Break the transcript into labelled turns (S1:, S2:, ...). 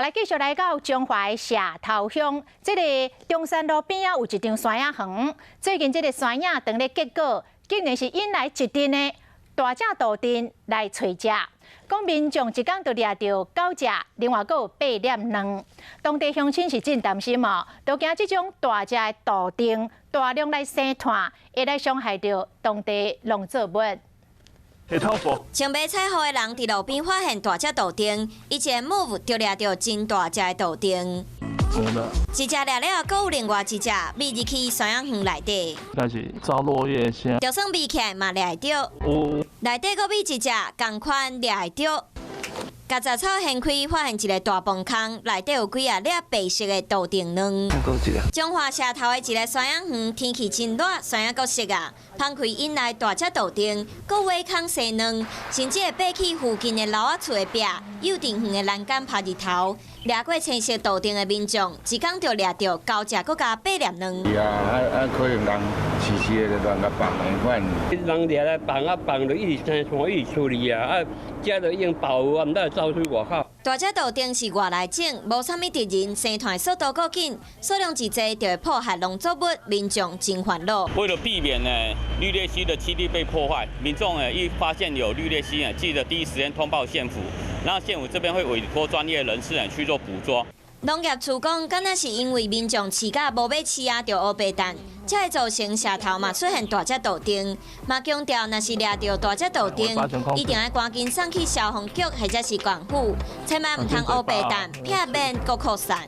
S1: 來繼續來到彰化社頭鄉，這个中山路邊仔有一張山仔園。最近這个山仔當咧結果，竟然是引來一陣的大隻杜鵑來揣食。講民眾一工就掠著九隻，另外閣有八粒卵。當地鄉親是真擔心哦，都驚這種大隻的杜鵑大量來生湠，會來傷害著當地農作物。
S2: 穿迷彩服的人佇路邊發現大隻杜鵑，伊一個 move 就掠著真大隻的杜鵑。一隻掠了，閣有另外一隻覕入去山仔園內底。
S3: 開始走落葉聲。
S2: 就算覕起來嘛掠會著。內底閣覕一隻，仝款掠會著。共雜草掀開，發現一个大磅空，內底有幾仔粒白色的杜鵑卵。彰化社頭的一个山仔園，天氣真熱，山仔閣熟啊，芳開引來大隻杜鵑，閣挖空生卵，甚至會爬去附近的樓仔厝的壁、幼稚園的欄杆拍日頭。掠過青色杜鵑的民眾，一工就掠著九隻，閣加八粒卵。
S4: 是啊，啊啊，可能人時時的亂共放的款。
S5: 人掠來放啊放，就一直生湠，一直出來啊，啊，這就已經爆啊，毋知會走出外口。
S2: 大隻杜鵑是外來種，無啥物敵人，生湠速度閣緊，數量一濟就會破壞農作物，民眾真煩惱。
S6: 為了避免呢綠鬣蜥的棲地被破壞，民眾呢一發現有綠鬣蜥呢，記得第一時間通報縣府，然後縣府這邊會委託專業人士呢去做捕捉。
S2: 農業處講，敢若是因為民眾飼甲無欲飼啊，就烏白蛋，才會造成社頭嘛出現大隻杜鵑。嘛強調，若是掠著大隻杜鵑，一定愛趕緊送去消防局或者是縣府，千萬毋通烏白蛋，避免閣擴散。